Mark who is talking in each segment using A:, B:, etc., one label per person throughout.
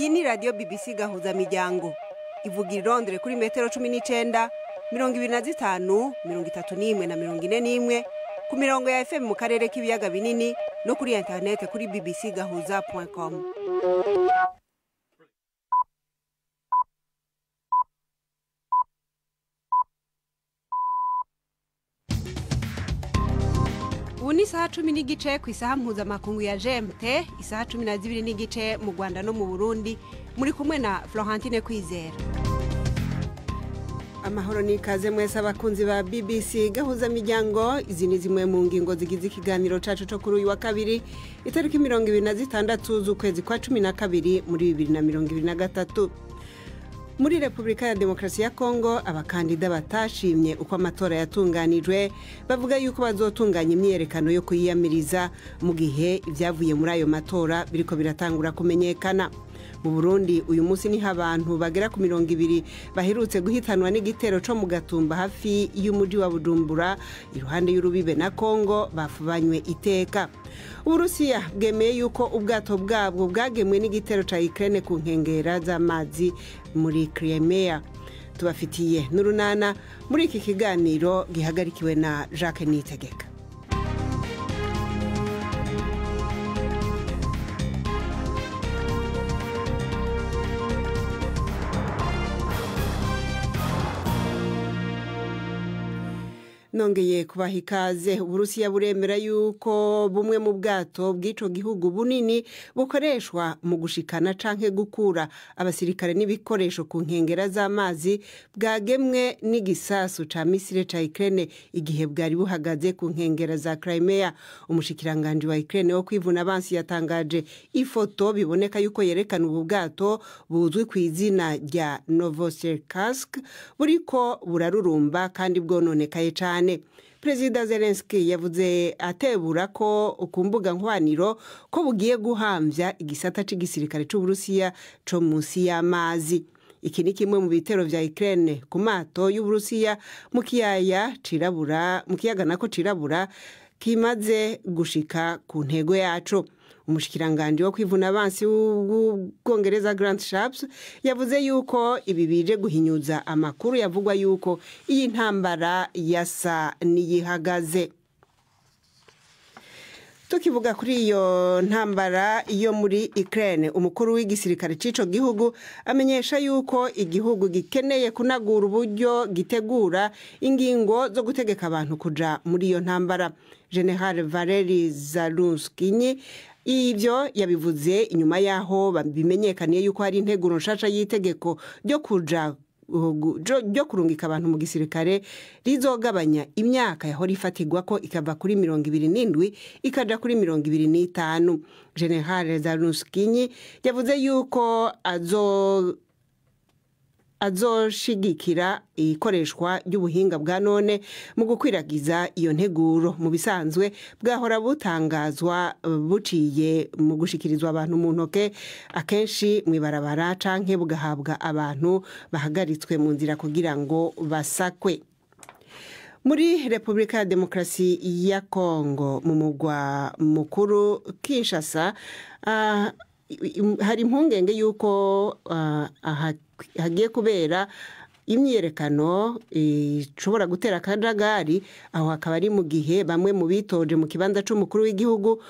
A: Iyi ni radiyo BBC Gahuzamiryango ivuga i Londres kuri metero 19, 25, 31 na 41 ku mirongo ya FM mu karere k'ibiyaga binini no kuri interinete kuri bbcgahuza.com. Ubu ni isaha 10:15 ku isaha mpuzamakungu ya GMT, isaha 12:15 mu Rwanda no mu Burundi. Muri kumwe na Florentine Kwizera. Amahoro n'ikaze mwese abakunzi ba BBC Gahuzamiryango. Izi ni zimwe mu ngingo zigize ikiganiro cacu co kuri uyu wa kabiri, itariki 26 z'ukwezi kwa 12 muri 2023. Muri Repubulika ya Demokarasi ya Kongo, abakandida batashimye uko amatora yatunganijwe bavuga yuko bazotunganya imyiyerekano yo kuyiyamiriza mu gihe ibyavuye muri ayo matora biriko biratangura kumenyekana. Mu Burundi uyu munsi niho abantu bagera ku 20 baherutse guhitanwa n'igitero co mu Gatumba hafi y'umuji wa Bujumbura iruhande y'urubibe na Kongo bafubanywe iteka. Uburusiya bwemeye yuko ubwato bwabwo bwagemwe n'igitero ca Ukraine ku nkengera z'amazi muri Crimea. Tubafitiye n'urunana muri iki kiganiro gihagarikiwe na Jacques Nitegeka. Nongeye kubaha ikaze. Uburusiya buremera yuko bumwe mu bwato bw'ico gihugu bunini bukoreshwa mu gushikana canke gukura abasirikare n'ibikoresho ku nkengera z'amazi bwagemwe n'igisasu ca misile ca Ukraine igihe bwari buhagaze ku nkengera za Crimea. Umushikiranganji wa Ukraine wo kwivuna abansi yatangaje ifoto biboneka yuko yerekana ubu bwato buzwi ku izina rya Novocherkassk buriko burarurumba kandi bwononekaye cane. Perezida Zelensky yavuze atebura ko ku mbuga nkoraniro ko bugiye guhamvya igisata c'igisirikare c'Uburusiya co munsi y'amazi. Iki ni kimwe mu bitero vya Ukraine ku mato y'Uburusiya mu kiyaya cirabura, mu kiyaga nako cirabura kimaze gushika ku ntego yaco. Umushikiranganji wo kwivuna abansi w'Ubwongereza Grant Shapps yavuze yuko ibi bije guhinyuza amakuru yavugwa yuko iyi ntambara yasa niyihagaze. Tukivuga kuri iyo ntambara yo muri Ukraine, umukuru w'igisirikare c'ico gihugu amenyesha yuko igihugu gikeneye kunagura uburyo gitegura ingingo zo gutegeka abantu kuja muri iyo ntambara. General Valery Zaluzhny ivyo yabivuze inyuma yaho bimenyekaniye yuko hari integuro nshasha y'itegeko ryo kuja ryo kurungika abantu mu gisirikare rizogabanya imyaka yahora ifatirwa ko ikava kuri 27 ikaja kuri 25. General Zaluzhny yavuze yuko azoshigikira ikoreshwa ry'ubuhinga bwa none mu gukwiragiza iyo nteguro. Mu bisanzwe bwahora butangazwa buciye mu gushikirizwa abantu mu ntoke, akenshi mw'ibarabara canke bugahabwa abantu bahagaritswe mu nzira kugira ngo basakwe. Muri Repubulika ya Demokarasi ya Kongo mu mugwa mukuru Kinshasa, hari impungenge yuko hagiye kubera imyiyerekano ishobora gutera akajagari. Aho hakaba ari mu gihe bamwe mu bitoje mu kibanza c'umukuru w'igihugu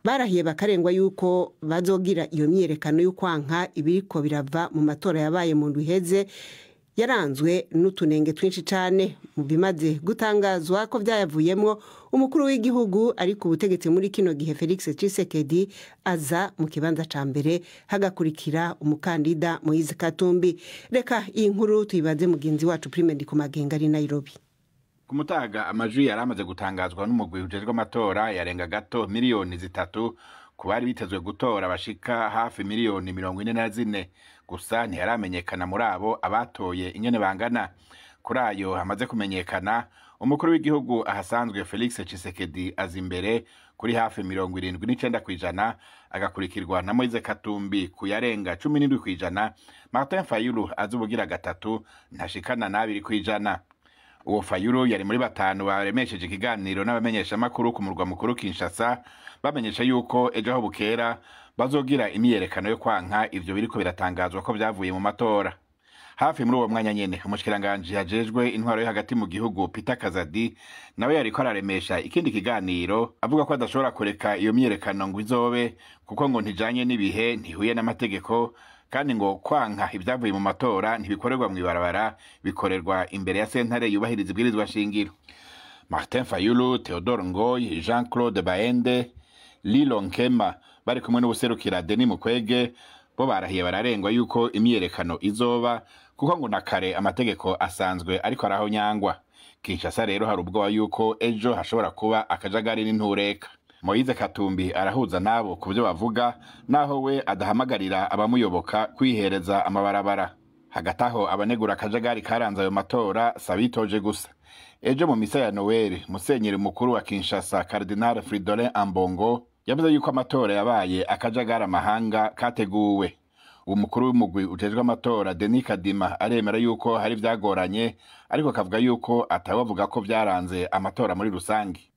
A: barahiye bakarengwa yuko bazogira iyo myiyerekano y'ukwanka ibiriko birava mu matora yabaye mu ndwi iheze yaranzwe n'utunenge twinshi cane. Mu bimaze gutangazwa ko vyayavuyemwo, umukuru w'igihugu ari ku butegetsi muri kino gihe Felix Tshisekedi aza mu kibanza ca mbere, hagakurikira umukandida Moise Katumbi. Reka iyi nkuru tuyibaze mugenzi wacu Prime Ndikumagenga ari Nairobi.
B: Ku mutaga amajwi yari amaze gutangazwa n'umugwi ujejwe amatora yarenga gato 3 miliyoni ku bari bitezwe gutora bashika hafi miliyoni 44. Gusa ntiyaramenyekana muri abo abatoye ingene bangana. Kuri ayo hamaze kumenyekana, umukuru w'igihugu ahasanzwe Felix Tshisekedi aza imbere kuri hafi 79%, agakurikirwa na Moise Katumbi ku yarenga 17%. Martin Fayulu aza ubugira gatatu, ntashikana n'2%. Uwo Fayulu yari muri batanu baremesheje ikiganiro n'abamenyeshamakuru ku murwa mukuru Kinshasa, bamenyesha yuko ejo aho bukera bazogira imyiyerekano yo kwanka ivyo biriko biratangazwa ko vyavuye mu matora. Hafi muri uwo mwanya nyene, umushikiranganji yajejwe intwaro yo hagati mu gihugu Peter Kazadi nawe yariko araremesha ikindi kiganiro, avuga ko adashobora kureka iyo myiyerekano ngo izobe, kuko ngo ntijanye n'ibihe, ntihuye n'amategeko, kandi ngo kwanka ivyavuye mu matora ntibikorerwa mw'ibarabara, bikorerwa imbere ya sentare yubahiriza ibwirizwa shingiro. Martin Fayulu, Theodore Ngoy, Jean-Claude Baende, Lilo Nkema bari kumwe n'ubuserukira Denis Mukwege bo barahiye bararengwa yuko imyiyerekano izoba, kuko ngo na kare amategeko asanzwe ariko araho nyangwa. Kinshasa rero hari ubwoba yuko ejo hashobora kuba akajagari n'intureka. Moise Katumbi arahuza nabo ku byo bavuga, naho we adahamagarira abamuyoboka kwihereza amabarabara. Hagati aho abanegura akajagari karanze ayo matora sabitoje gusa. Ejo mu misa ya Noel, musenyeri mukuru wa Kinshasa Cardinal Fridolin Ambongo yavuze yuko amatora yabaye akajagari amahanga kateguwe. Umukuru w'umugwi ujejwe amatora Denis Kadima aremera yuko hari vyagoranye, ariko akavuga yuko atawavuga ko vyaranze amatora muri rusangi.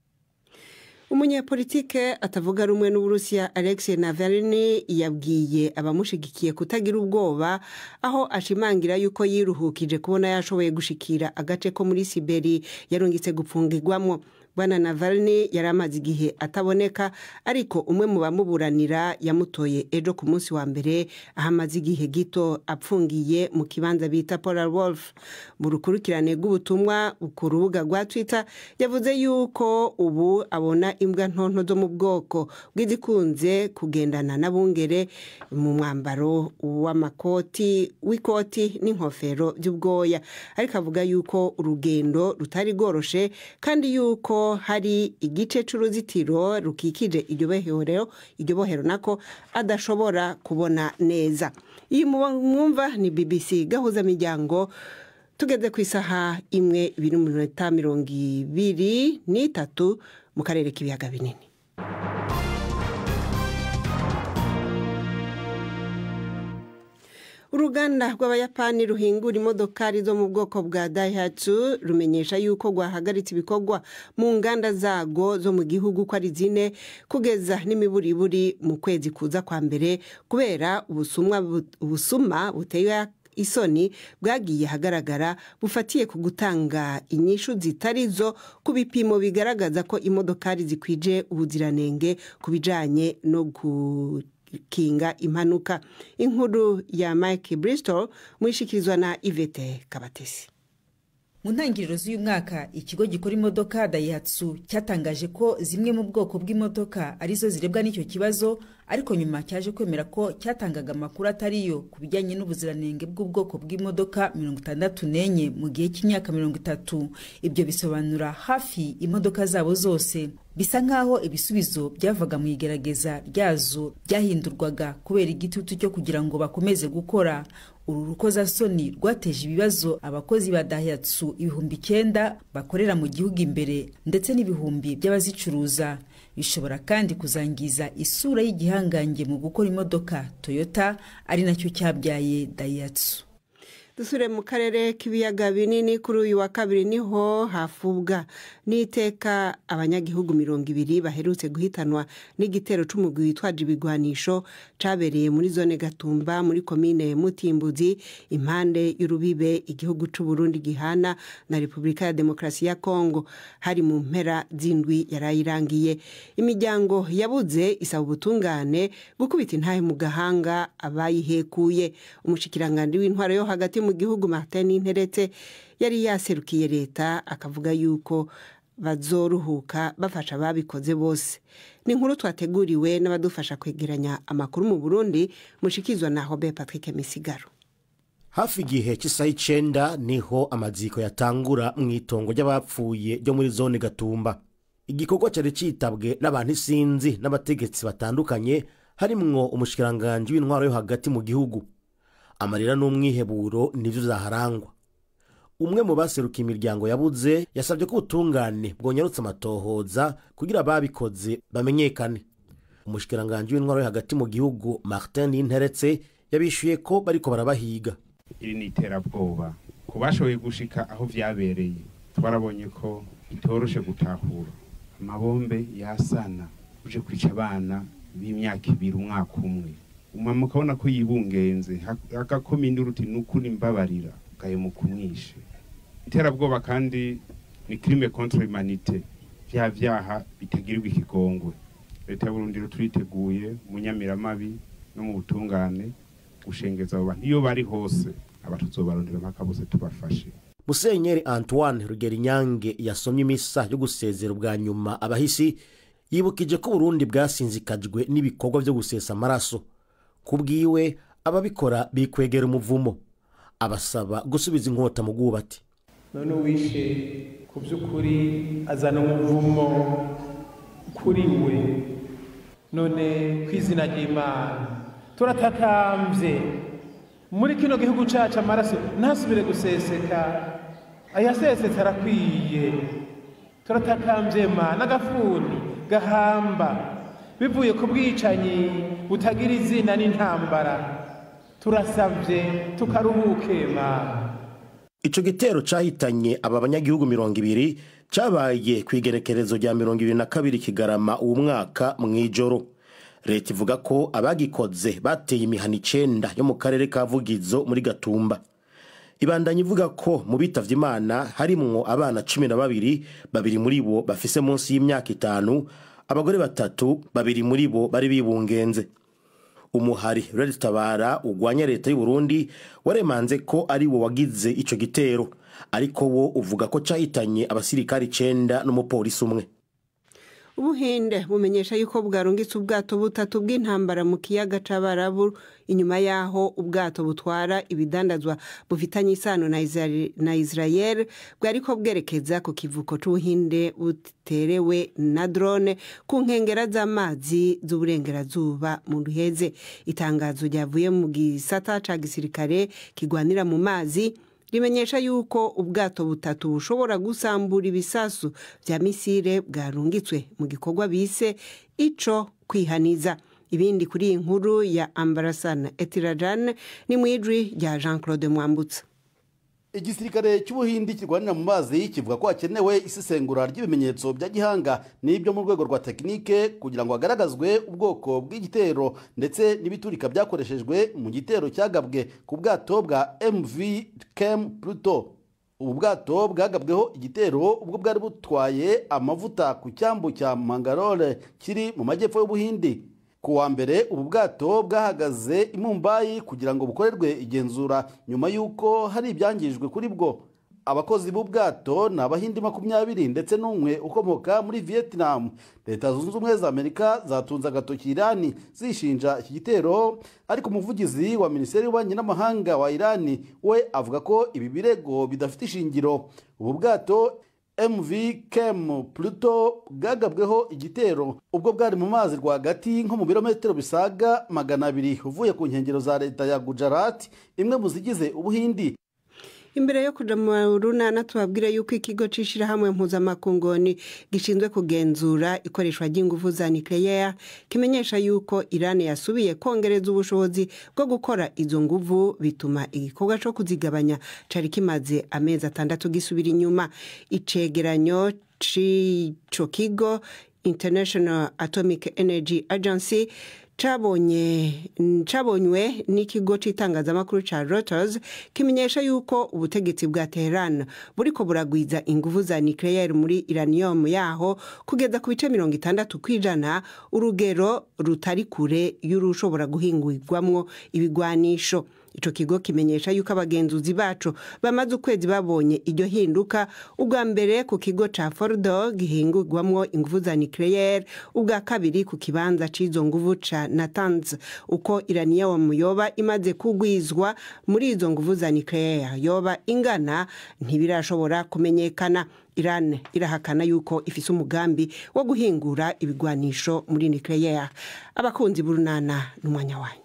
A: Umunyepolitike atavuga rumwe n'Uburusiya Alexei Navalny yabwiye abamushigikiye kutagira ubwoba, aho ashimangira yuko yiruhukije kubona yashoboye gushikira agace ko muri Siberi yarungitse gupfungirwamwo. Bwana Navalny yari amaze igihe ataboneka, ariko umwe mu bamuburanira yamutoye ejo ku munsi wa mbere, aho amaze igihe gito apfungiye mu kibanza bita Polar Wolf. Mu rukurikirane rw'ubutumwa ku rubuga rwa Twitter yavuze yuko ubu abona imbwa ntonto zo mu bwoko bw'izikunze kugendana n'abungere mu mwambaro w'amakoti w'ikoti n'inkofero by'ubwoya, ariko avuga yuko urugendo rutari rworoshe kandi yuko hari igice c'uruzitiro rukikije iryo bohero nako adashobora kubona neza. Iyi mwumva ni BBC gahuza miryango. Tugeze ku isaha 1:23 mu karere k'ibiyaga binini. Uruganda rw'Abayapani ruhingura imodokari zo mu bwoko bwa Daihatsu rumenyesha yuko rwahagaritse ibikorwa mu nganda zago zo mu gihugu ko ari zine kugeza n'imiburiburi mu kwezi kuza kwa mbere, kubera ubusuma buteye isoni bwagiye hagaragara bufatiye ku gutanga inyishu zitarizo ku bipimo bigaragaza ko imodokari zikwije ubuziranenge ku bijanye no gukinga impanuka. Inkuru ya Mike Bristol mwishikirizwa na Ivete Kabatesi.
C: Mu ntangiriro z'uyu mwaka, ikigo gikora imodoka Daihatsu cyatangaje ko zimwe mu bwoko bw'imodoka arizo zirebwa n'icyo kibazo, ariko nyuma cyaje kwemera ko cyatangaga amakuru atariyo ku bijyanye n'ubuziranenge bw'ubwoko bw'imodoka 64 mu gihe cy'imyaka 30. Ibyo bisobanura hafi imodoka zabo zose. Bisa nkaho ibisubizo byavaga mu igerageza ryazo byahindurwaga kubera igitutu cyo kugira ngo bakomeze gukora. Uru rukozasoni rwateje ibibazo abakozi ba Daihatsu 9,000 bakorera mu gihugu imbere ndetse n'ibihumbi by'abazicuruza. Bishobora kandi kuzangiza isura y'igihangange mu gukora imodoka Toyota, ari nacyo cyabyaye Daihatsu.
A: Dusure mu karere k'ibiyaga binini. Kuri uyu wa kabiri niho hafubwa n'iteka abanyagihugu 20 baherutse guhitanwa n'igitero c'umugwi witwaje ibigwanisho cabereye muri zone Gatumba muri komine Mutimbuzi, impande y'urubibe igihugu c'u Burundi gihana na Republika ya Demokrasi ya Kongo. Hari mu mpera z'indwi yarayirangiye. Imiryango yabuze isaba ubutungane gukubita intahe mu gahanga abayihekuye. Umushikiranganje w'intwaro yo hagati mu gihugu Martin Nteretse yari yaserukiye leta, akavuga yuko bazoruhuka bafasha ababikoze bose. Ni inkuru twateguriwe n'abadufasha kwegeranya amakuru mu Burundi, mushikizwa na Robert Patrick Misigaro.
D: Hafi igihe cy'isaha 9 niho amaziko yatangura mu itongo ry'abapfuye ryo muri zone Gatumba. Igikorwa cyari citabwe n'abantu isinzi n'abategetsi batandukanye, harimwo umushikiranganje w'intwaro yo hagati mu gihugu. Amarira n'umwiheburo nivyo zaharangwa. Umwe mu baseruka imiryango yabuze yasabye ko ubutungane bwonyarutse amatohoza kugira ababikoze bamenyekane. Umushikiranganje w'intwaro yo hagati mu gihugu Martin Nteretse yabishuye ko bariko barabahiga.
E: Iri ni iterabwoba ku bashoboye gushika aho vyabereye. Twarabonye ko bitoroshe gutahura amabombe yasana uje kwica abana b'imyaka 2 umwaka umwe, umama ukabona ko yibungenze agakoma induru uti nukuri mbabarira ugahemuka umwishe. Iterabwoba kandi ni crime contre l'humanité, vya vyaha bitagirirwa ikigongwe. Leta y'Uburundi rero turiteguye mu nyamiramabi no mu butungane gushengeza abo bantu iyo bari hose, abatuzobarondera mpaka bose tubafashe.
D: Musenyeri Antoine Rugerinyange yasomye imisa yo gusezera ubwa nyuma abahisi, yibukije ko Burundi bwasinzikajwe n'ibikorwa byo gusesa amaraso. Kubwiwe ababikora bikwegera umuvumo, abasaba gusubiza inkota mu bwubati.
F: None uwishe ku by'ukuri azana umuvumo kuri we. None kw'izina ry'Imana turatakambye muri kino gihugu cacu amaraso ntasubire guseseka, ayasesetse arakwiye. Turatakambye Mana agafuni gahamba bivuye ku bwicanyi butagira izina n'intambara, turasabye tukaruhuke Mana.
D: Ico gitero cahitanye aba banyagihugu 20 cabaye kwigerekerezo rya 22 Kigarama uwo mwaka mwijoro. Leta ivuga ko abagikoze bateye imihana 9 yo mu karere ka Vugizo muri Gatumba. Ibandanye ivuga ko mu bitavye Imana harimwo abana 12, babiri muri bo bafise munsi y'imyaka 5, abagore 3, babiri muri bo bari bibungenze. Umuhari Red Tabara ugwanya leta y'u Burundi waremanze ko ari wo wagize ico gitero, ariko wo uvuga ko cahitanye abasirikari 9 n'umupolisi umwe.
A: Ubuhinde bumenyesha yuko bwarungitse ubwato butatu bw'intambara mu kiyaga c'Abarabu inyuma yaho ubwato butwara ibidandazwa bufitanye isano na Israel bwariko bwerekeza ku kivuko c'Ubuhinde buterewe na drone ku nkengera z'amazi z'uburengerazuba mu Ruheze. Itangazo ryavuye mu gisata ca gisirikare kigwanira mu mazi rimenyesha yuko ubwato butatu bushobora gusambura ibisasu vya misile bwarungitswe mu gikorwa bise ico kwihaniza. Ibindi kuri iyi nkuru ya Ambarasana Etirajan ni mwijwi rya Jean-Claude Mwambutsa.
G: Igisirikare cy'Ubuhindi kirwanira mu mazi kivuga ko hakenewe isesengura ry'ibimenyetso bya gihanga n'ibyo mu rwego rwa tekinike kugira ngo hagaragazwe ubwoko bw'igitero ndetse n'ibiturika byakoreshejwe mu gitero cyagabwe ku bwato bwa MV Kem Pluto. Ubu bwato bwagabweho igitero ubwo bwari butwaye amavuta ku cyambu cya Mangalore kiri mu majyepfo y'Ubuhindi. Ku wa mbere ubu bwato bwahagaze i Mumbai kugira ngo bukorerwe igenzura nyuma y'uko hari ibyangijwe kuri bwo. Abakozi b'ubwato ni Abahindi 20 ndetse n'umwe ukomoka muri Vietnam. Leta Zunze Ubumwe za Amerika zatunze agatoki Irani zishinja iki gitero, ariko umuvugizi wa Minisiteri y'Ububanyi n'Amahanga wa Irani we avuga ko ibi birego bidafite ishingiro. Ubu bwato MV Kem Pluto bwagabweho igitero ubwo bwari mu mazi rwagati nko mu birometero bisaga 200 uvuye ku nkengero za leta ya Gujarat, imwe mu zigize Ubuhindi.
A: Imbere yo kuja mu runana tubabwira yuko ikigo c'ishirahamwe mpuzamakungoni gishinzwe kugenzura ikoreshwa ry'inguvu za nucleaire kimenyesha yuko Iran yasubiye kongereza ubushobozi bwo gukora izo nguvu, bituma igikorwa co kuzigabanya cari kimaze amezi 6 gisubira inyuma. Icegeranyo c'ico kigo International Atomic Energy Agency cabonywe n'ikigo c'itangazamakuru ca Reuters kimenyesha yuko ubutegetsi bwa Tehran buriko buragwiza inguvu za nucleaire muri uranium yaho kugeza ku bice 60%, urugero rutari kure y'urushobora guhingurwamwo ibigwanisho. Ico kigo kimenyesha yuko abagenzuzi bacu bamaze ukwezi babonye iryo hinduka, ubwa mbere ku kigo ca Fordo gihingurwamwo inguvu za nucleaire, ubwa kabiri ku kibanza c'izo nguvu ca Natanz. Uko uranium yoba imaze kugwizwa muri izo nguvu za nucleaire yoba ingana ntibirashobora kumenyekana. Iran irahakana yuko ifise umugambi wo guhingura ibigwanisho muri nucleaire. Abakunzi b'urunana n'umwanya wanyu.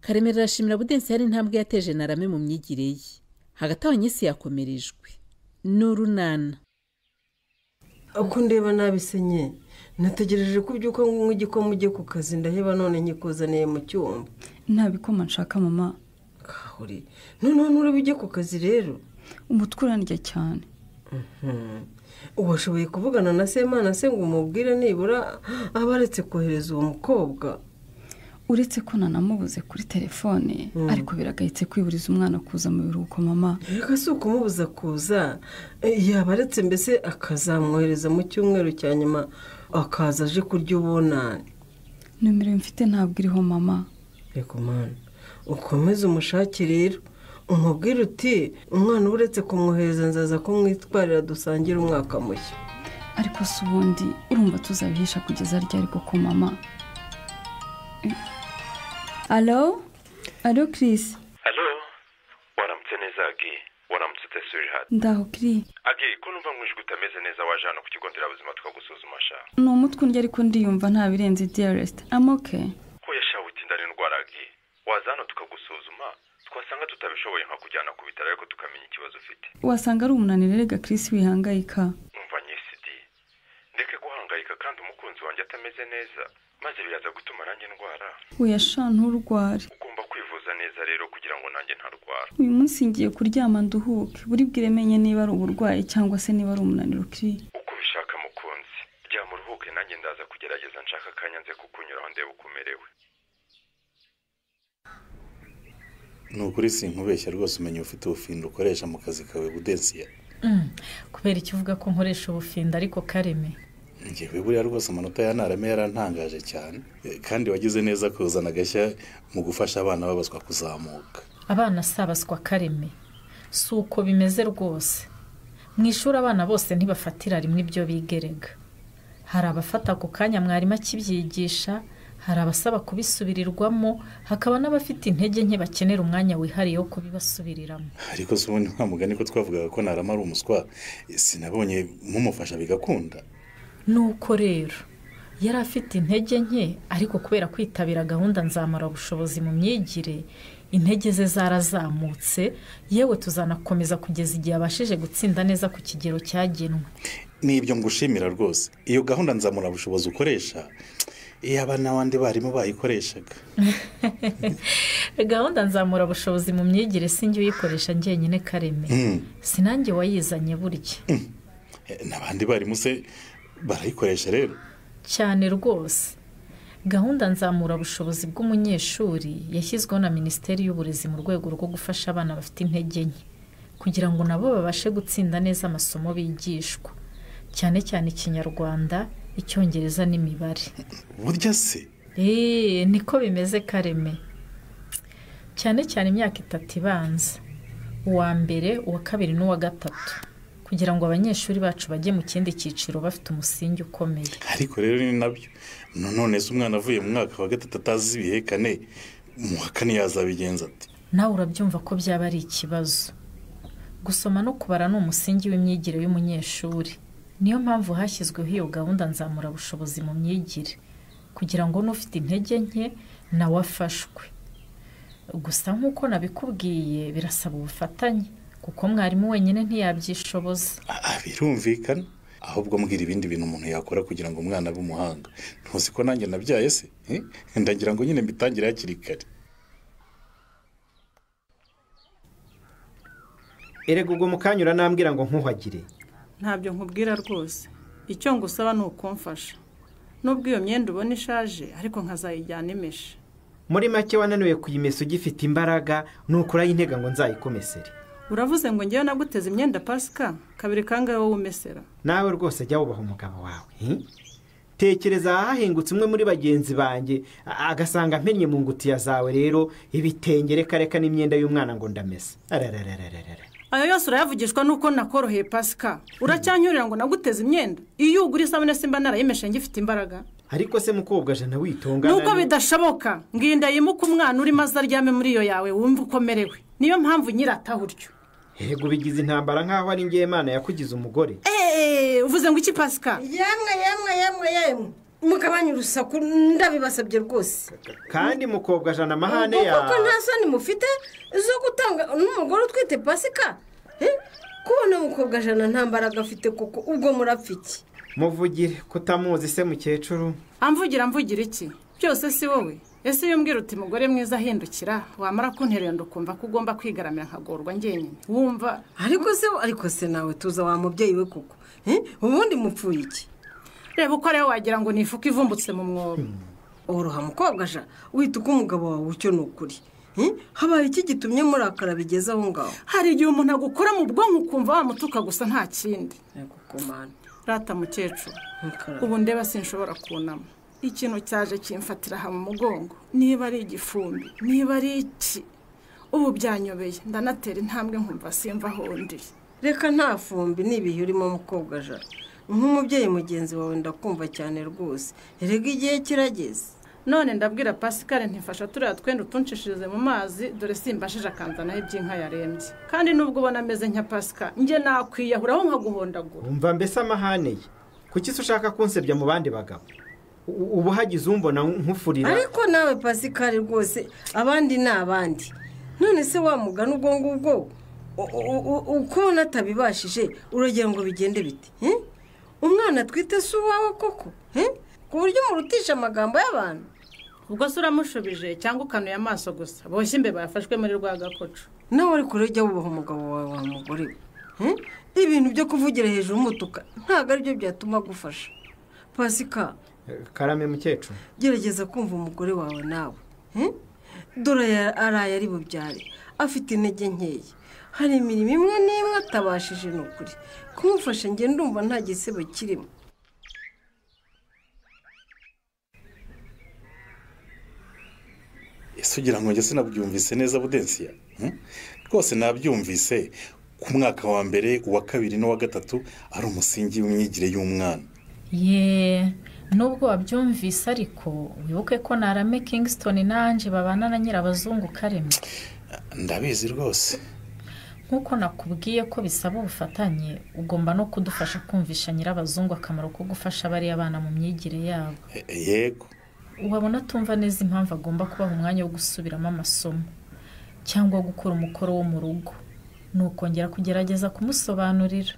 H: Karemera arashimira Budensi hari intambwe yateje Narame mu myigire ye. Hagati aho nyisi yakomerejwe n'urunana.
I: Uko ndeba nabisenye nategereje ko ubyuka nk'igikoma ujye ku kazi ndaheba none nyikozaniye mu cyumba.
J: Nta bikoma nshaka mama.
I: Ihore noneho nturebe ujye ku kazi rero.
J: Umutwe urandya cyane.
I: Washoboye kuvugana na Semana se ngo umubwire nibura abaretse kohereza uwo mukobwa?
J: Uretse ko nanamubuze kuri telefone, ariko biragayitse kwiburiza umwana kuza mu biruhuko mama.
I: Reka si ukumubuza kuza, yabaretse mbese akazamwohereza mu cyumweru cya nyuma akaza aje kurya ubunani.
J: Nomero mfite ntabwo iriho mama.
I: Reka mwana ukomeze umushake rero, umubwire uti umwana uretse kumwohereza nzaza kumwitwarira dusangire umwaka mushya.
J: Ariko si ubundi urumva tuzabihisha kugeza ryari koko mama? Alo? Alo Chris?
K: Alo? Waramutse neza Agi, waramutse utesuri hati.
J: Ndaho Chris.
K: Agi, ko numva mwijwi utameze neza waje hano ku kigo nderabuzima tukagusuzuma sha.
J: Ni umutwe undya ariko ndiyumva nta birenze dearest. I'm okay.
K: Ko yashawe utindana indwara Agi. Waza hano tukagusuzuma, twasanga tutabishoboye nka kujyana ku bitaro ariko tukamenya ikibazo ufite.
J: Wasanga ari umunaniro rega Chris wihangayika.
K: Umva nyisidi. Ndeke guhangayika kandi umukunzi wanjye atameze neza. Maze biraza gutuma nanjye ndwara.
J: Oya sha nturware.
K: Ugomba kwivuza neza rero kugira ngo nanjye ntarwara.
J: Uyu munsi ngiye kuryama nduhuke, buri bwire menye niba ari uburwayi cyangwa se niba ari umunaniro Chris.
K: Uko ubishaka mukunzi, ryama uruhuke nanjye ndaza kugerageza nshaka akanya nze kukunyuraho ndebe uko umerewe.
L: Ni ukuri sinkubeshya rwose, umenya ufite ubufindo ukoresha mu kazi kawe Budensiya.
M: Kubera icyo uvuga ko nkoresha ubufindo ariko Kareme.
L: Njyewe buriya rwose amanota ya Narame yarantangaje cyane, kandi wagize neza kuzana agashya mu gufasha abana babaswa kuzamuka.
M: Abana si abaswa Kareme, si uko bimeze rwose. Mu ishuri abana bose ntibafatira rimwe ibyo bigerega. Hari abafata ako kanya mwarimu akibyigisha, hari abasaba kubisubirirwamo, hakaba n'abafite intege nke bakenera umwanya wihariye wo kubibasubiriramo.
L: Ariko se ubundi nta mugani ko twavugaga ko Narame ari umuswa, sinabonye mumufasha bigakunda.
M: Nuko rero yari afite intege nke, ariko kubera kwitabira gahunda nzamura bushobozi mu myigire, intege ze zarazamutse, yewe tuzanakomeza kugeza igihe abashije gutsinda neza ku kigero cyagenwe.
L: Nibyo ngushimira rwose, iyo gahunda nzamura bushobozi ukoresha iyaba n'abandi barimo bayikoreshaga.
M: Gahunda nzamura bushobozi mu myigire sinjye uyikoresha njyenyine Kareme, sinanjye wayizanye burya.
L: N'abandi barimo se barayikoresha rero?
M: Cyane rwose. Gahunda nzamura bushobozi bw'umunyeshuri yashyizweho na Minisiteri y'Uburezi mu rwego rwo gufasha abana bafite intege nke kugira ngo nabo babashe gutsinda neza amasomo bigishwa, cyane cyane Ikinyarwanda, Icyongereza n'imibare.
L: Burya se?
M: Niko bimeze Kareme. Cyane cyane imyaka itatu ibanza, uwa mbere, uwa kabiri n'uwa gatatu, kugira ngo abanyeshuri bacu bajye mu kindi cyiciro bafite umusingi ukomeye.
L: Ariko rero ni nabyo, none se umwana avuye mu mwaka wa gatatu atazi ibihekane, mu wa kane yazabigenza ate?
M: Nawe urabyumva ko byaba ari ikibazo. Gusoma no kubara ni umusingi w'imyigire y'umunyeshuri. Niyo mpamvu hashyizweho iyo gahunda nzamura bushobozi mu myigire, kugira ngo n'ufite intege nke nawe afashwe. Gusa nk'uko nabikubwiye birasaba ubufatanye, kuko mwarimu wenyine ntiyabyishoboza.
L: Birumvikana. Ahubwo mbwira ibindi bintu umuntu yakora kugira ngo umwana abe umuhanga. Ntuzi ko nanjye nabyaye se? Ndagira ngo nyine mbitangire hakiri kare.
N: Erega ubwo mukanyura nambwira ngo nkuhagire.
O: Ntabyo nkubwira rwose. Icyo ngusaba ni ukumfasha. Nubwo iyo myenda ubona ishaje ariko nkazayijyana imeshe.
N: Muri make wananiwe kuyimesa ugifite imbaraga, nukura y'intega ngo nzayikomesere.
O: Uravuze ngo ngewe naguteze imyenda Pasika kabiri kangahe wowe umesera?
N: Nawe rwose jya wubaha umugabo wawe. Tekereza hahingutse umwe muri bagenzi banjye agasanga mpenye mu ngutiya zawe rero ibitenge reka reka n'imyenda y'umwana ngo ndamesa. Arararararara.
O: Ayo yose urayavugishwa nuko nakoroheye Pasika. Uracyanyurira ngo naguteze imyenda? Iyo ugura isabune simba narayimeshe ngifite imbaraga.
N: Ariko se mukobwa jana witongana.
O: Nuko bidashoboka. Nginda yimuka umwana uri maze aryame muri iyo yawe wumva ukomerewe. Niyo mpamvu nyirataho uryo.
N: Yego bigize intambara nkaho ari ngiye Imana yakugize umugore.
O: Uvuze ngo iki Pasika?
I: Yemwe yemwe yemwe yemwe. Mugabanye urusaku ndabibasabye rwose.
N: Kandi mukobwa jana amahane ya.
I: Kuko nta soni mufite zo gutanga n'umugore utwite Pasika? Kubona mukobwa jana nta mbaraga afite koko ubwo murapfa iki?
N: Muvugire kutamuzi se mukecuru.
O: Amvugira mvugira iki? Byose si wowe. Ese iyo umbwira uti mugore mwiza ahindukira, wamara kunterera ukumva ko ugomba kwigaramira nkagorwa njyenyine. Wumva
I: ariko se nawe tuza wa mubyeyi we koko. Ubundi mupfuye iki?
O: Reba uko rero wagira ngo nifuka ivumbutse mu mwobo.
I: Oroha mukobwa ja, wita uko umugabo wawe utyo ni ukuri. Habaye iki gitumye murakara bigeze aho ngaho?
O: Hari igihe umuntu agukora mu bwonko ukumva wamutuka gusa nta kindi.
I: Yego.
O: Rata mukecuru, ubu ndeba sinshobora kunama. Ikintu cyaje kimfatira aha mu mugongo, niba ari igifumbi, niba ari iki, ubu byanyobeye. Ndanatera intambwe nkumva simva aho ndi.
I: Reka nta fumbi n'ibihe urimo mukobwa ja. Nk'umubyeyi mugenzi wawe ndakumva cyane rwose. Erega igihe kirageze.
O: None ndabwira Pascal ntifasha turiya twenda utunshishirize mu mazi, dore simbashije akanzanaho iby'inka yarembye. Kandi nubwo ubona ameze nka Pascal, njye nakwiyahuraho nkaguhondagura.
N: Umva mbese amahane ye. Kuki se ushaka kunsebya mu bandi bagabo? Ubu hagize umbona nkufurira.
I: Ariko nawe Pascal rwose abandi ni abandi. None se wa mugana ubwo ngubwo uko atabibashije uragira ngo bigende bite? Umwana twite si uwawe koko? Ku buryo umurutisha amagambo y'abantu.
O: Ubwo se uramushubije cyangwa ukanuye amaso gusa? Boshye imbeba yafashwe muri rwa gakoco.
I: Nawe ariko ujya wubaha umugabo wawe wa mugore we. Ibintu byo kuvugira hejuru umutuka ntabwo aribyo byatuma agufasha. Pasika.
N: Karame mukecuru,
I: gerageza kumva umugore wawe nawe. Dore araye ari bubyare, afite intege nkeya. Hari imirimo imwe n'imwe atabashije ni ukuri. Kumufasha njye ndumva nta gisebo kirimo.
L: Ese ugira ngo njye sinabyumvise neza Budensiya? Rwose nabyumvise ku mwaka wa mbere, uwa kabiri n'uwa gatatu ari umusingi w'imyigire y'umwana.
M: Ye, nubwo wabyumvise ariko wibuke ko Narame Kingston nanje babana na Nyirabazungu Kareme.
L: Ndabizi rwose.
M: Nkuko nakubwiye ko bisaba ubufatanye, ugomba no kudufasha kumvisha Nyirabazungu akamaro ko gufasha bariya bana mu myigire yabo.
L: Yego.
M: Wabona tumva neza impamvu agomba kubaha umwanya wo gusubiramo amasomo cyangwa gukora umukoro wo mu rugo, nukongera kugerageza kumusobanurira.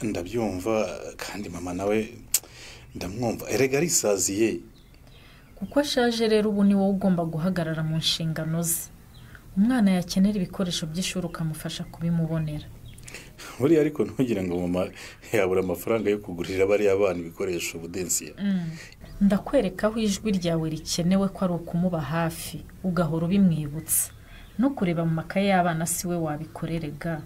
L: Ndabyumva kandi mama nawe ndamwumva, erega arisaziye.
M: Kuko ashaje rero ubu ni wowe ugomba guhagarara mu nshingano ze. Umwana yakenera ibikoresho by'ishuri ukamufasha kubimubonera.
L: Buriya ariko ntugire ngo mama yabura amafaranga yo kugurira bariya bana ibikoresho Budensiya.
M: Ndakwereka aho ijwi ryawe rikenewe ko ari ukumuba hafi, ugahora ubimwibutsa. No kureba mu makaye y'abana si we wabikorerega.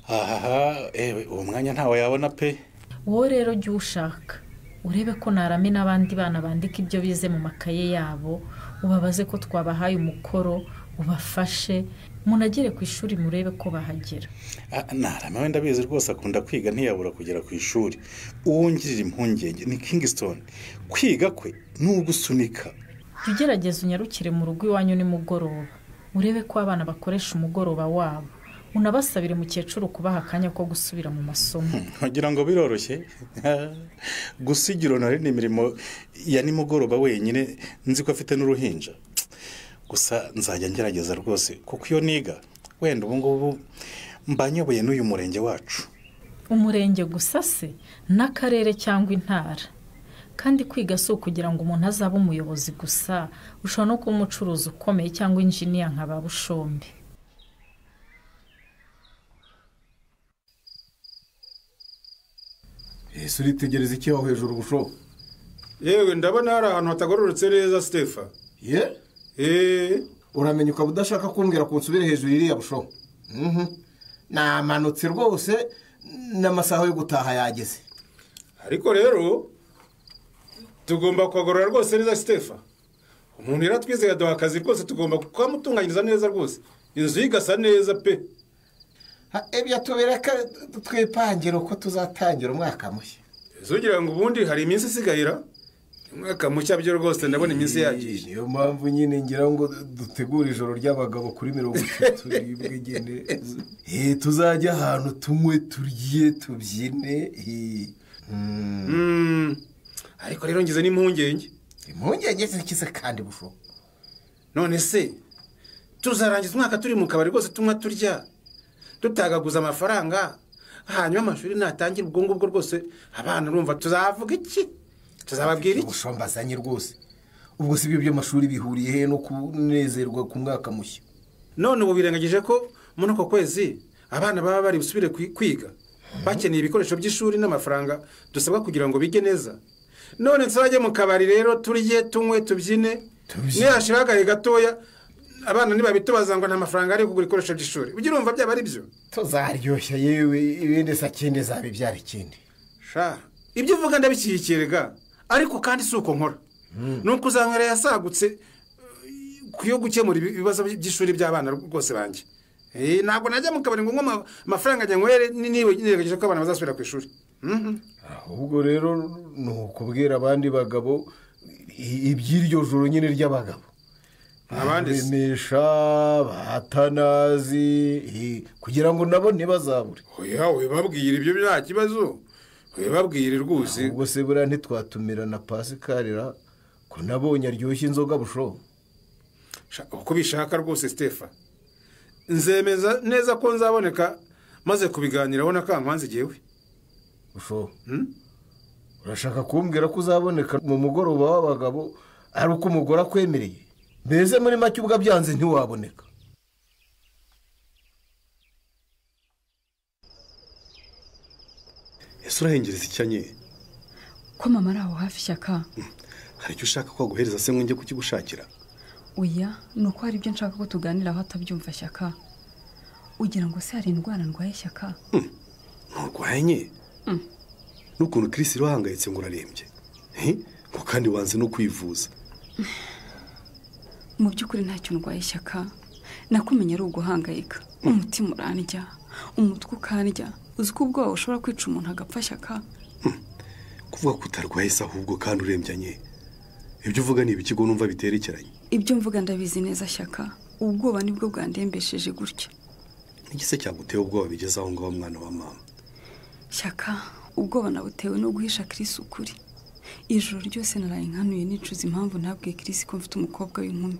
L: Aha, ewe uwo mwanya ntawe yabona pe.
M: Wowe rero jya ushaka urebe ko Narame n'abandi bana bandika ibyo bize mu makaye yabo, ubabaze ko twabahaye umukoro, ubafashe munagere ku ishuri murebe ko bahagera.
L: Narame wenda ndabizi rwose akunda kwiga ntiyabura kugera ku ishuri. Uwongirira impungenge ni Kingston. Kwiga kwe n'ugusunika.
M: Jya ugerageza unyarukire mu rugo iwanyu nimugoroba, urebe ko abana bakoresha umugoroba wabo. Unabasabire mukecuru kubaha akanya ko gusubira mu masomo.
L: Ngira ngo biroroshye. Gusigira nari imirimo ya nimugoroba wenyine nzi ko afite n'uruhinja. Gusa nzajya ngerageza rwose kuko iyo niga wenda ubu ngubu mbanyoboye n'uyu murenge wacu.
M: Umurenge gusa se n'akarere cyangwa intara. Kandi kwiga si ukugira ngo umuntu azabe umuyobozi gusa, ushobora no kuba umucuruzi ukomeye cyangwa injiniya nka ba Bushombe.
P: Ese uritegereza iki aho hejuru Busho?
Q: Yewe ndabona hari ahantu hatagororotse neza Stefa.
P: Ye? Uramenya ukaba udashaka kumbwira ko nsubire hejuru iriya Busho. Namanutse rwose n'amasaha yo gutaha yageze.
Q: Ariko rero tugomba kugorora rwose neza Stefa. Umuntu yaratwizeye aduha akazi rwose tugomba kukamutunganyiriza neza rwose. Inzu igasa neza pe.
P: Ebya tubereka twipangira uko tuzatangira umwaka mushya.
Q: Zugira ngo ubundi hari iminsi isigayira umwaka mushya byo rwose ndabona iminsi yagiye.
P: Niyo mpamvu nyine ngira ngo dutegure ijoro ry'abagabo kuri 30 bwigene. Tuzajya ahantu tunywe turye tubyine.
Q: Ariko rero ngize n'impungenge.
P: Impungenge zikize kandi Busho.
Q: None se tuzarangiza umwaka turi mu kabari rwose tunywa turya, tutagaguza amafaranga, hanyuma amashuri natangira ubwo ngubwo rwose abana urumva tuzavuga iki? Tuzababwira iki?
P: Bushombazanye rwose. Ubwo si ibyo by'amashuri bihuriye he no kunezerwa ku mwaka mushya?
Q: None ubu birengagije ko muri uko kwezi abana baba bari busubire kwiga, bakeneye ibikoresho by'ishuri n'amafaranga dusabwa kugira ngo bige neza. None tuzajye mu kabari rero turye, tunywe, tubyine, nihashira agahe gatoya abana ntibabitubaza ngo nta mafaranga ari kugura ibikoresho by'ishuri. Ujye urumva byaba ari byo?
P: Tuzaryoshya yewe, ibindi sakindi zabibyara ikindi.
Q: Sha, ibyo uvuga ndabishyigikiye ga, ariko kandi si uko nkora. Nuko uzanywera yasagutse kuyo gukemura ibibazo by'ishuri by'abana rwose banjye. Ntabwo najya mu kabari ngo nywe amafaranga nyanywere niba niregeje ko abana bazasubira ku ishuri.
P: Ahubwo rero ni ukubwira abandi bagabo iby'iryo joro nyine ry'abagabo.
Q: Abandi
P: se batanazi kugira ngo nabo ntibazabure.
Q: Oya, wibabwira ibyo nta kibazo. Wibabwire rwose.
P: Ubwo se buriya ntitwatumira na Pasikarira ko nabonye aryoshye inzoga busho.
Q: Uko bishaka rwose Stefa. Nzemeza neza ko nzaboneka maze kubiganiraho na Kankwanzi jewe.
P: Busho. Urashaka kumbwira ko uzaboneka mu mugoroba w'abagabo ari uko umugore akwemereye? Mbese muri make ubwo byanze ntiwaboneka.
L: Ese urahengereza icyanye?
J: Ko mama ari aho hafi Shyaka.
L: Hari icyo ushaka ko aguhereza se ngo njye kukigushakira?
J: Oya, ni uko hari ibyo nshaka ko tuganiraho atabyumva Shyaka. Ugira ngo se hari indwara ndwaye Shyaka?
L: Nturwaye nye? N'ukuntu Chris wahangayitse ngo urarembye. Ngo kandi wanze no kwivuza.
J: Mu by'ukuri ntacyo ndwaye Shyaka. Nakumenye ari uguhangayika. Umutima urandya, umutwe ukandya. Uzi ko ubwoba ushobora kwica umuntu agapfa Shyaka?
L: Kuvuga ko utarwaye se ahubwo kandi urembye nye. Ibyo uvuga ni ibikigo numva biterekeranye.
J: Ibyo mvuga ndabizi neza Shyaka. Ubwoba nibwo bwandembesheje gutya.
L: Nigise cyaguteye ubwoba bigeze aho ngaho mwana wa mama?
J: Shyaka, ubwoba nabutewe no guhisha Chris ukuri. Ijoro ryose naraye nkanuye nicuza impamvu ntabwiye Chris ko mfite umukobwa w'inkumi.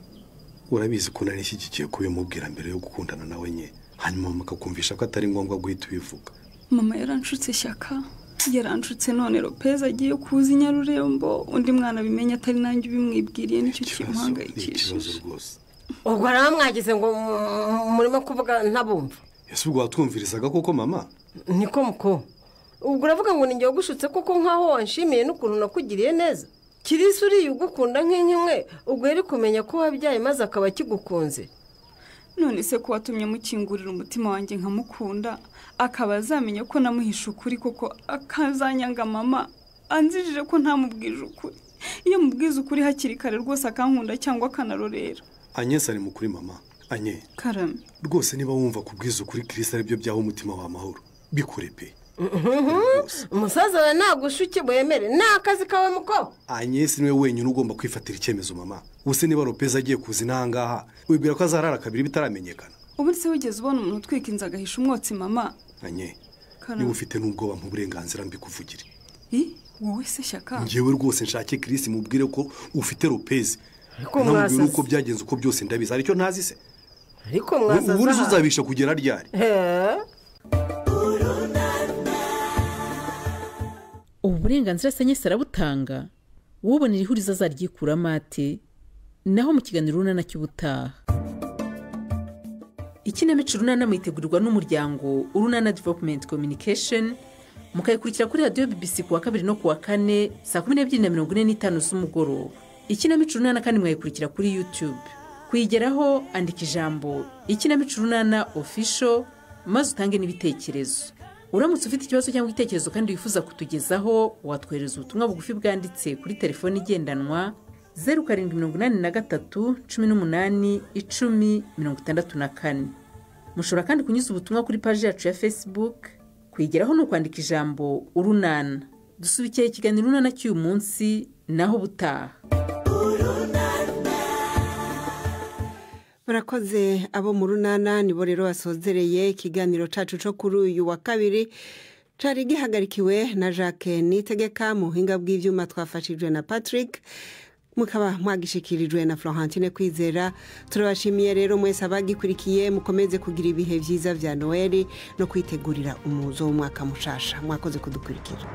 L: Urabizi ko nari nshyigikiye kubimubwira mbere yo gukundana nawe nye, hanyuma mama akakumvisha ko atari ngombwa guhita ubivuga.
J: Mama yaranshutse Shyaka, yaranshutse none Lopez agiye kuza Inyarurembo, undi mwana bimenya atari nanjye ubimwibwiriye, nicyo kimuhangayikishije.
I: Ubwo aramwagize ngo murimo kuvuga ntabumva.
L: Ese ubwo watwumvirizaga koko mama?
I: Niko muko. Ubwo uravuga ngo ninjye wagushutse koko nkaho wanshimiye n'ukuntu nakugiriye neza? Kirisi uriye ugukunda nk'inkimwe, ubwo yari kumenya ko wabyaye maze akaba akigukunze.
J: None se ko watumye mukingurira umutima wanjye nkamukunda, akaba azamenya ko namuhisha ukuri koko akazanyanga mama, anzijije ko ntamubwije ukuri. Iyo mubwiza ukuri hakiri kare rwose akankunda cyangwa akanarorera.
L: Agnes ari mukuri mama. Anye.
J: Karame.
L: Rwose niba wumva kubwiza ukuri Kirisi ari byo byaho umutima wa mahoro, bikore pe.
I: Umusaza we nagushuke wemere ni akazi kawe muko.
L: Agnes niwe wenyine ugomba kwifatira icyemezo mama. Ubuse niba Lopez agiye kuza inahangaha, wibwira ko azarara kabiri bitaramenyekana?
J: Ubu se wigeze ubona umuntu utwika inzu agahisha umwotsi mama?
L: Anye, niba ufite n'ubwoba nk'uburenganzira mbikuvugire.
J: Wowe se Shyaka?
L: Njyewe rwose nshake Chris mubwire ko ufite Lopez. Namubwire uko byagenze uko byose ndabizi, aricyo ntazi se.
I: Ariko mwasaza.
L: Ubu uzabisha kugera ryari?
H: Ubu burenganzira se Agnes arabutanga, wubonera ihurizo azaryikuramo ate? Naho mu kiganiro Urunana cy'ubutaha. Ikinamico Urunana muyitegurirwa n'umuryango Urunana Development Communication, mukayikurikira kuri radiyo BBC kuwa kabiri no kuwa kane saa 12:45 z'umugoroba. Ikinamico Urunana kandi mwayikurikira kuri YouTube. Kuyigeraho andika ijambo Ikinamico Urunana Official maze utange n'ibitekerezo. Uramutse ufite ikibazo cyangwa igitekerezo kandi wifuza kutugezaho, watwohereza ubutumwa bugufi bwanditse kuri telefoni igendanwa 0783 18 10 64. Mushobora kandi kunyuza ubutumwa kuri paji yacu ya Facebook. Kuyigeraho ni ukwandika ijambo Urunana. Dusubikiye ikiganiro Urunana cy'uyu munsi, naho butaha.
A: Murakoze abo mu Runana, nibo rero basozereye ikiganiro cacu co kuri uyu wa kabiri cari gihagarikiwe na Jacques Nitegeka, mu buhinga bw'ivyuma twafashijwe na Patrick, mukaba mwagishikirijwe na Florentine Kwizera. Turabashimiye rero mwese abagikurikiye, mukomeze kugira ibihe vyiza vya Noel no kwitegurira umuzo w'umwaka mushasha. Mwakoze kudukurikira.